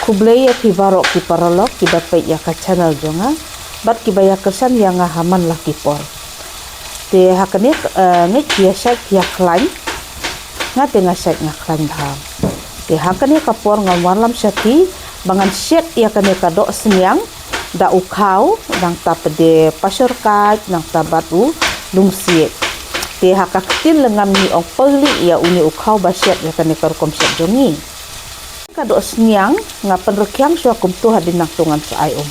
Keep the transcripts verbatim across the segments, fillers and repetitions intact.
Khublei ïa phi baroh ki paralok kiba peit ïa ka channel jong nga bad kiba ïa kyrshan ïa nga ha man la ki por. Te ha kane, eh, ngeit phi ïa shait phi ïa khlaiñ. Nga te nga shait nga khlaiñ bha. Te ha kane ka por ngan wanlam sha phi ba ngan shet ïa kane ka dohsniang da u khaw, nangta pat de pashorkait, nangta bad u lungsiej. Te ha ka ktien lengam ngi ong pyrlih ïa une u khaw ba shet ïa kane ka rukom shet jong ngi. Ka dohsniang nga pynrkhiang shuwa kumto hadien nangto ngan sa ai um.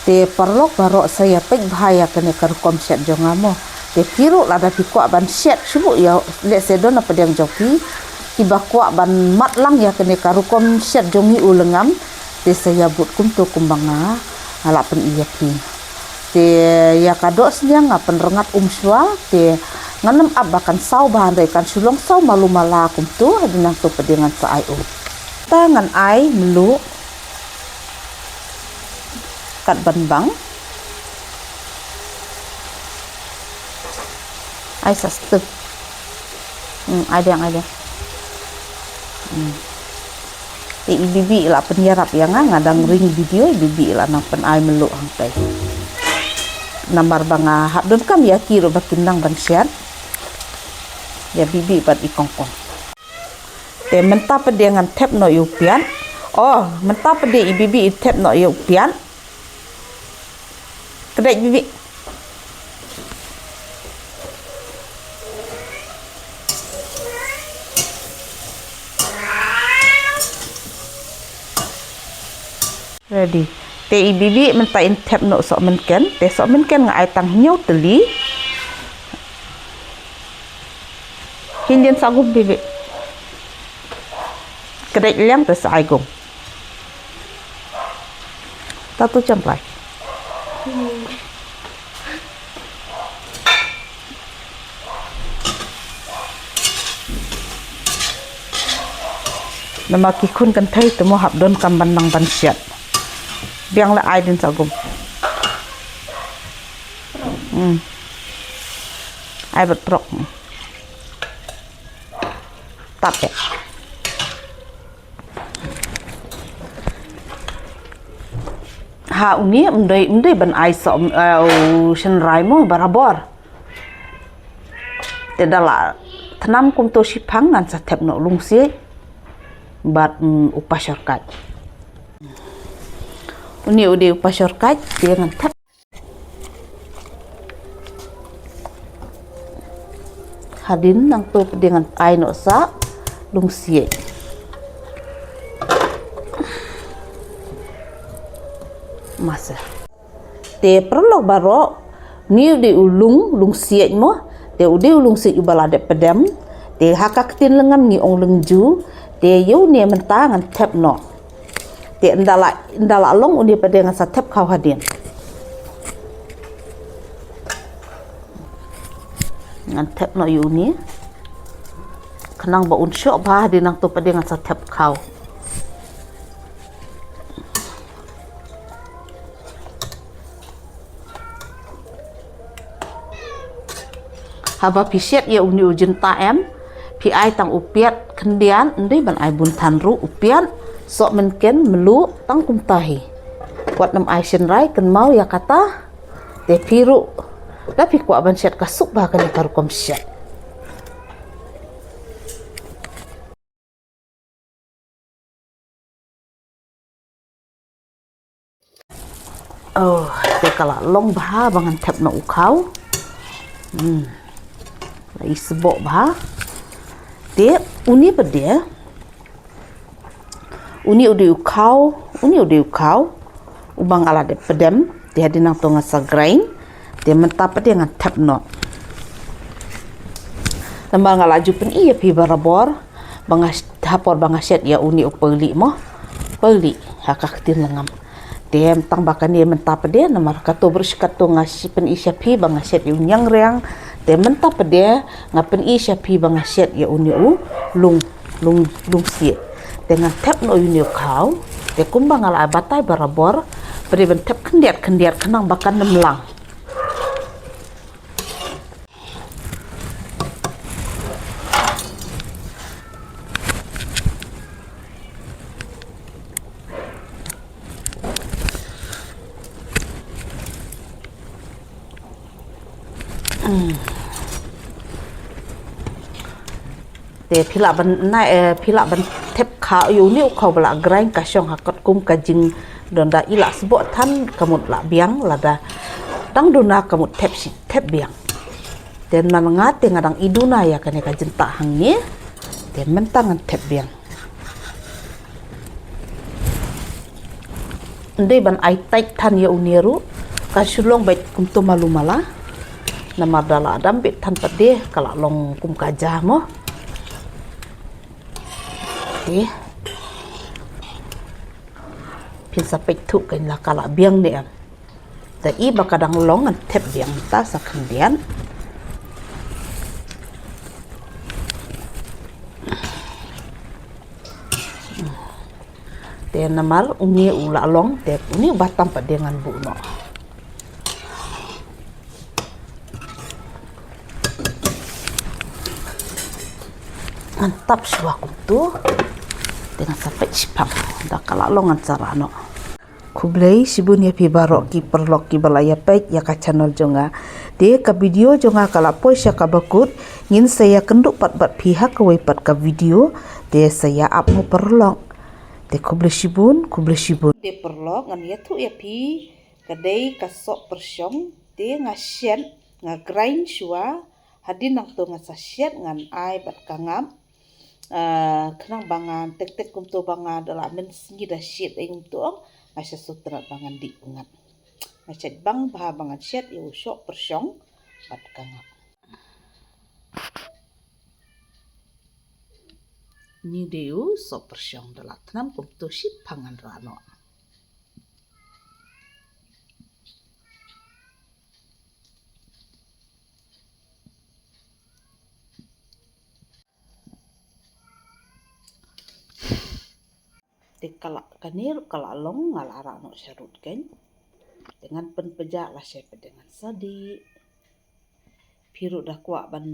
Te paralok baroh sa ïa peit bha ïa kane ka rukom shet jong nga mo. Te phi ruh lada phi kwah ban shet shu buh ïa, lehse don na pdeng jong phi kiba kwah ban matlang ïa kane ka rukom shet jong ngi u lengam. Te sa ïa bud kumto kumba nga, nga la pyni ïa phi. Te ïa ka dohsniang nga pynrngat um shuwa, te ngan ym ap ba kan saw bha, hynrei kan shu long saw malu mala kumto, hadien nangto pat de ngan sa ai um. Te ngan ai mluh kat ban bang. Ai sa stuk. Hmm, ai dang, ai dang. Hmm. Te i Bibi i la pynïarap ïa nga, nga dang ring video, i Bibi i la nang pynai mluh hangtai. Namar ba nga hap donkam ïa ki ruh ba kin nang ban shet. Ïa Bibi bad i Kongkong. Te mynta pat de ngan thep noh ïa u piat. Oh, mynta pat de i Bibi i thep noh ïa u piat. Kdai Bibi. Ready. Te i Bibi mynta in thep noh sohmynken, te sohmynken nga ai tang hynñiew tylli. Hynnin sa gum Bibi. Kdai liang te sa ai gum. Tatu champlai. Namar ki khun kynthei te mo hap donkam ban nang ban shet. Biang la ai din sa gum. Hmm. Ai bad prok. Tap eh. Ha uni ym dei, ym dei ban ai soh, eh, u shynrai mo barabor. Te da la tnam kumto shiphang ngan sa thep noh lungsiej bad, mm, u pashorkait. Uni u dei u pashorkait te ngan thep. Hadien nangto pat de ngan ai noh sa lungsiej. Masa. Te paralok baroh, ni u dei u lung, lungsiej mo. Te u dei u lungsiej uba la dep pdem. Te ha ka ktien lengam ngi ong lengju. Te ïa une mynta ngan thep noh. Te ynda la, ynda la long une pat de ngan sa thep khaw hadien. Ngan thep noh ïa une. Khnang ba un shoh bha hadien nangto pat de ngan sa thep khaw. Haba phi shet ïa une u jynta em, phi ai tang u piat khyndiat, ym dei ban ai bun than ruh, u piat, sohmynken, mluh, tang kumta hi. Wat nym ai shynrai, kynmaw ïa kata, te phi ruh, da phi kwah ban shet ka suk bha kane ka rukom shet. Oh, te ka la long bha ba ngan thep noh u khaw. Hmm. La i sboh bha. Te uni pat de. Uni u dei u khaw, uni u dei u khaw. Uba nga la dep pdem, te hadien nangto nga sa grind. Te mynta pat de ngan thep noh. Namar nga la ju pyni ïa phi barabor. Ba nga sh-, ha por ba nga shet ïa uni u pyrlih mo. Pyrlih, ha ka ktien lengam. Te tang ba kane mynta pat de, namar kato bru shi kato nga shi pyni sha phi ba nga shet ïa u ñiangriang. Te mynta pat de, nga pyni sha phi ba nga shet ïa uni u lung, lung, lungsiej. Te ngan thep noh ïa uni u khaw. Te kumba nga la batai barabor, pat de ban thep khyndiat, khyndiat khnang ba kan ym lang. Te phi lah ban na, eh, phi lah ban thep kha ïa une u khaw ba la grind ka shong ha katkum ka jingdon da i la sboh than ka mut la biang lada dang duna ka mut thep shi thep biang. Te man nga te nga dang i duna ïa kane ka jingtah hangne. Te mynta ngan thep biang. Ndei ban ai tight than ïa une ruh. Ka shu long beit kumto malu mala. Namar da la dam beit than pat de ka la long kum ka ja mo. Te phin sa peit thuh kein la ka la biang ne em. Te i ba ka dang long ngan thep biang ta sa khyndiat. Te namar une u la long te une u ba tam pat de ngan buh noh. Ngan tap shuwa kumto. Te ngan sa peit shiphang da ka la long ngan sa rah noh. Khublei shibun ïa phi baroh ki paralok ki ba la ïa peit ïa ka channel jong nga. Te ka video jong nga ka la poi sha kaba kut, ngin sa ïa kynduh pat bad phi ha kawei pat ka video. Te sa ïa ap mo paralok. Te khublei shibun, khublei shibun. Te paralok ngan ïathuh ïa phi ka dei ka soh pyrshong te nga shet nga grind shuwa hadien nangto nga sa shet ngan ai bad ka ngap. Ah, khnang ba ngan tek tek kumto ba nga da la mynsngi da shet ei kumto ong nga sa sngewtynnat ba ngan dih pyngngad. Nga shet bang bha ba ngan shet ïa u soh pyrshong bad ka ngap. Ni dei u soh pyrshong da la tnam kumto shiphang ngan rah noh. Te ka la kane ruh ka la long nga la rah noh sharud kein. Te ngan pynpjah lashai pat de ngan sa dih. Phi ruh da kwah ban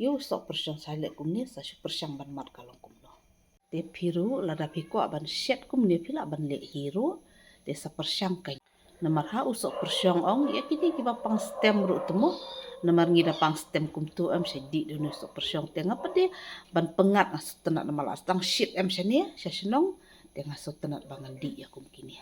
ïa u soh pyrshong sa leh kumne sa shu pyrshang ban mad ka long kumno. Te phi ruh lada phi kwah ban shet kumne phi lah ban leh hi ruh. Te sa pyrshang kein. Namar ha u soh pyrshong ong ïa kine kiba pang stem ruh te mo. Namar ngi da pang stem kumto em sha dih da une u soh pyrshong te nga pat de ban pyngngad nga sngewtynnat namar la sdang shet em shane sha shnong te nga sngewtynnat ba ngan dih ïa kum kine.